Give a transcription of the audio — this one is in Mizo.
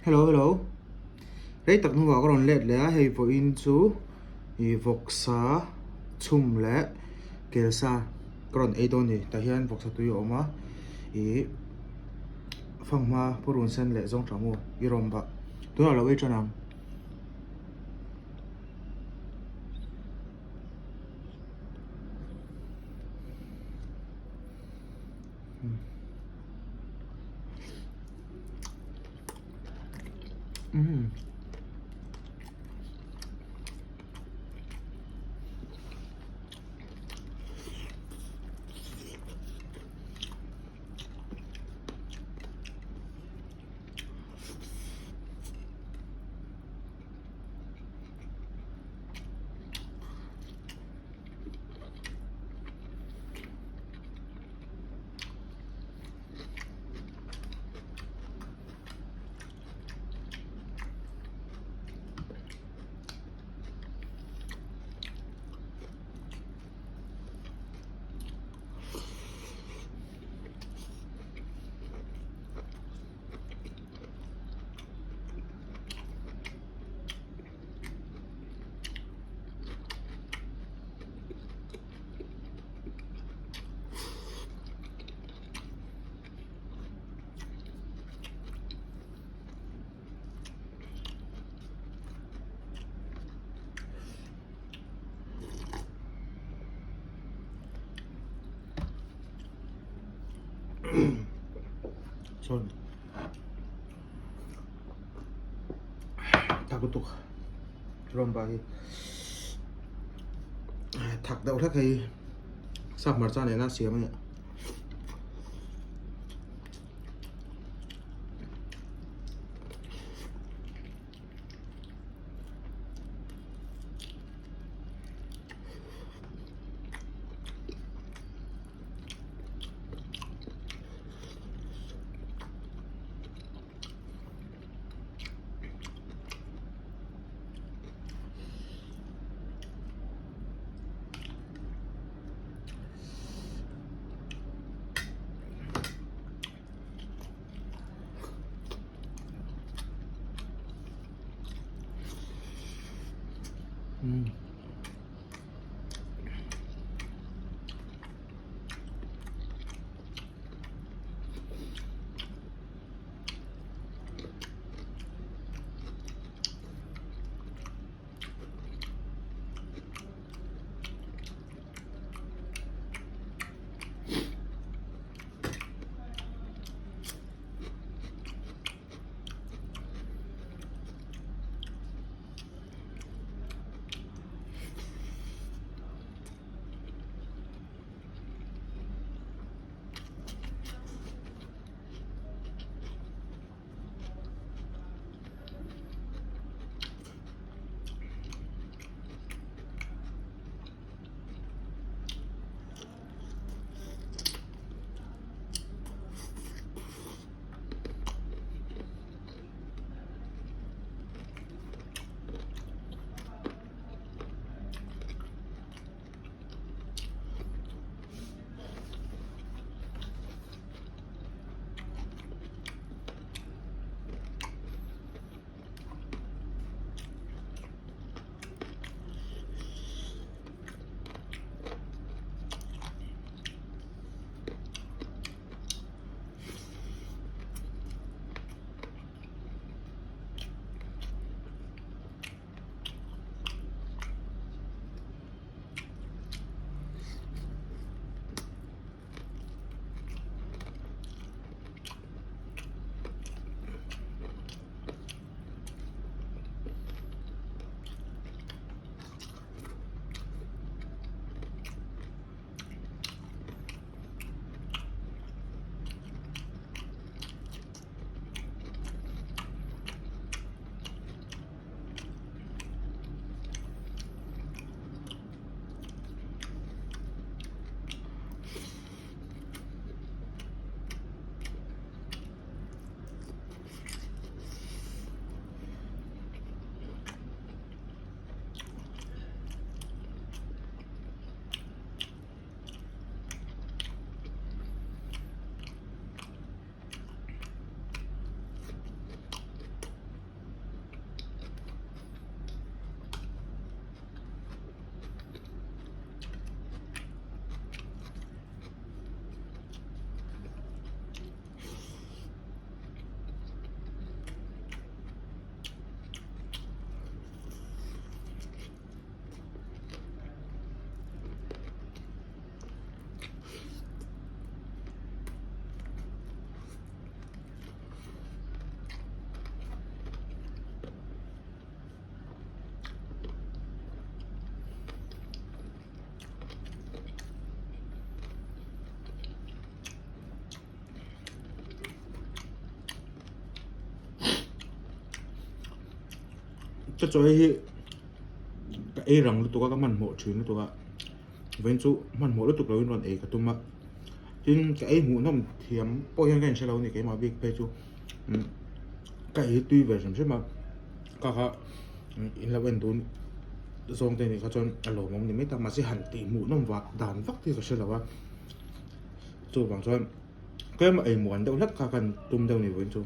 Hello hello rei tak hnuah ka rawn let leh a hei vawiin chu ih vawksa chhum leh kelsa ka rawn ei dawn a ni tah hian vawksa tui a awm a ih fanghma purun sen leh zawng tha maw i rawn bah tunah lo ei tan ang. Umm. Chuan thak lutuk rawn bah hi thak deuh hlek hei sap hmarcha nena siam a nia. Ka chaw ei hi ka ei rang lutuk a, ka hmanhmawh thin lutuk a, vawiin chu hmanhmawh lutuk loin rawn ei ka tum a, tin ka ei hmuhnawm thiam pawh hian ka inhre lo a ni keimah bik phei chu ka ei tui ve hrim hrim a, ka kha in lo en dun zawng te nih kha chuan a lawmawm ni mai tak mahse han tih hmuhnawm vak dan vak hi ka hre lo a, chuvang chuan tlem a ei muan deuh hlek kha kan tum deuh ni vawiin chu.